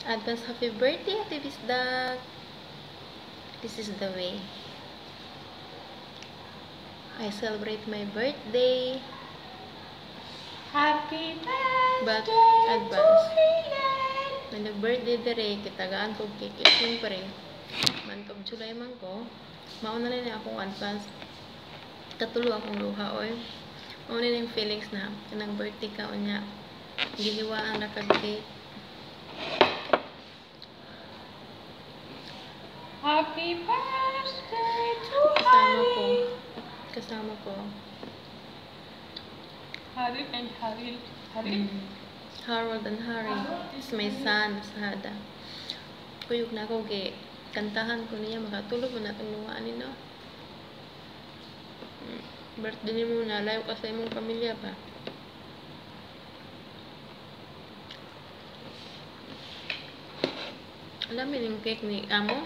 Advance happy birthday, Ate Bisdak. This is the way I celebrate my birthday. Happy birthday But to advance. Helen. When nag-birthday dire, kitagaan ko cake. Siyempre, month of July man ko. Mauna na akong advance. Katulo akong luha, oy. Mauna na yung feelings na kanang birthday ka, unya. Gihiwaan na kag cake. Happy birthday to Kasama ko. Harry. Kasama ko. Harry and Harry. Harry? Harold and Harry. It's my son, Sahada. Kuyog na ako kay kantahan ko niya, makatulog mo na itong luhaan ni, no? Birthday ni mo, nalayo ka sa imong pamilya ba? Alam mo yung cake ni amo?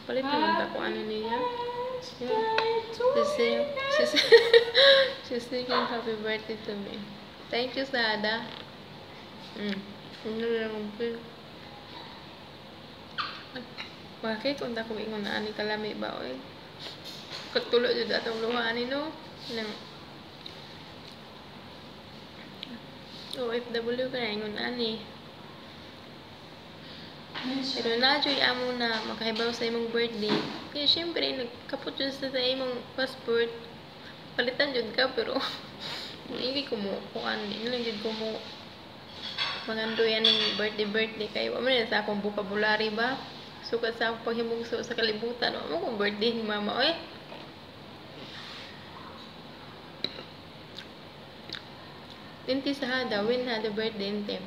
Palit naman ta kung ano niya. Birthday to She's, she's singing happy birthday to me. Thank you, Sada. Ano lang ang cake? Bakit? Kung ko ingon na ani kalami ba, oy? Katulo jud atong luha ani, no? Nang OFW ka na ingon ani. Pero na joy amo na makahibaw sa imong birthday. Kaya syempre nagkapot jud sa imong passport. Palitan jud ka pero hindi ko mo kuan, hindi lang jud ko mo mangandoy aning birthday birthday kay wa man sa akong vocabulary ba. Sukad sa akong paghimugso sa kalibutan, wa mo kong birthday ni mama oy. Inti sa hada, when had the birthday inti?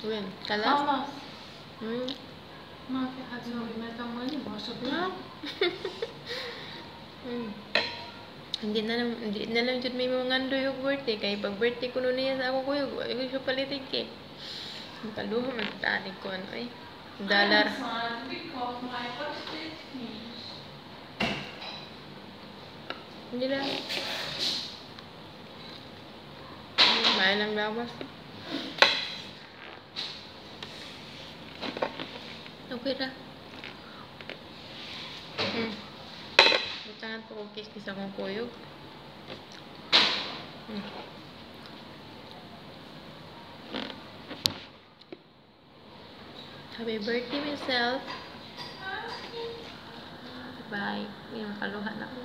When? Kalas? خلاص. ما في حد سوي ما تمني ما شفنا. Hindi na lang jud may mga ngandoy og birthday kay pag birthday kuno niya sa ako kuyog, wa ko siya palitig kay. Makaluha man tanig ko ano eh. Dollar. I'm sad because my birthday is finished. Hindi lang. Mahal lang lawas. Okay ra. Butangan po ko cake sa akong kuyog. Happy birthday myself. Bye. May makaluha na ako.